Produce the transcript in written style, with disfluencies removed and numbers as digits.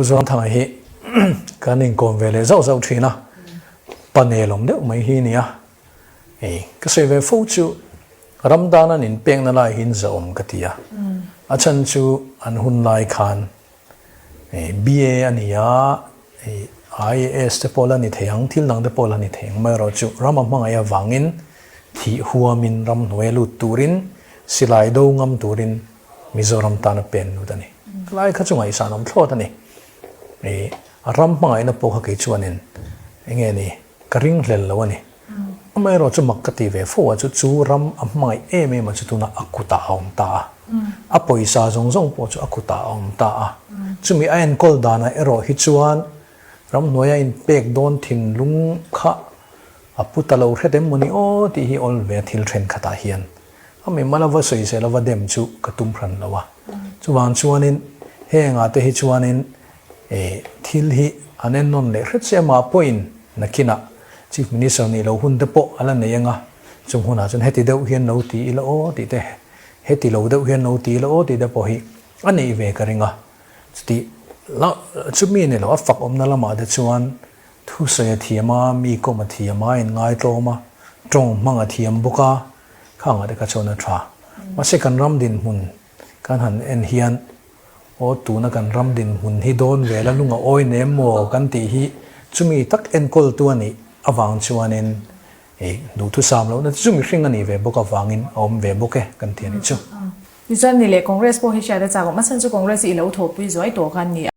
Pu Zoramthanga hi kan inkawm ve leh zauh zauh thin a, pa nelawm deuh mai hi a ni a. Hei ka sawi ve fo chu ram dan an inpekna lai hi zahawm ka ti a, a chhan chu an hun lai khan BA a ni a, IAS te pawh la ni thei ang, thil dang te pawh la ni thei ang amaherawhchu ram a hmangaih avangin thih huamin ram hnuaia lut turin silai do ngam turin Mizoram tan a pen lut a ni. Lai kha chu ngaihsan awm thlawt a ni. A ram hmangaihna pawh kha kei chuanin enge ni ka ringhlel lo a ni. Amaherawh chu mak ka ti ve fo a chu chu ram a hmangaih em em a chu tunah a kutah a awm ta a. A pawisa zawng zawng pawh chu a kutah a awm ta a. Chumi a enkawl danah erawh hi chuan ramhnuaia inpek dawn thinlung kha a pu ta lo hret em mawni aw tih hi awl ve a thil thenkhatah hian A mimal a va sawisel a va dem chu ka tum hran lo a. Chuvang chuanin hengah te hi chuanin thil hi an en nawn leh hret che mah pawhin nakinah Chief Minister nih lo hun te pawh a la nei anga chung hunah chuan heti deuh hian lo ti ila aw tih te, heti lo deuh hian lo ti ila aw tih te pawh hi a neih ve ka ring a. Chuti chumi ni lo a fak awmna lamah te chuan Thusawi a thiam a, mi kawm a thiam a, a inngaitlawm a, tawng hmang a thiam bawk a, khangah te kha chuan a tha. Mahse kan ram dinhmun kan han en hian aw tuna kan ram dinhmun hi dawn vel a lung a awi nem maw kan tih hi chumi tak enkawltu a nih avang chuanin ih duhthusam lohna chu mihring a nih ve bawk avangin a awm ve bawk e kan ti a nih chu. Tichuan ni leh Congress pawh hi hriat a chak awm a chhan chu Congress hi i lo thawhpui zuai tawh kha an ni a.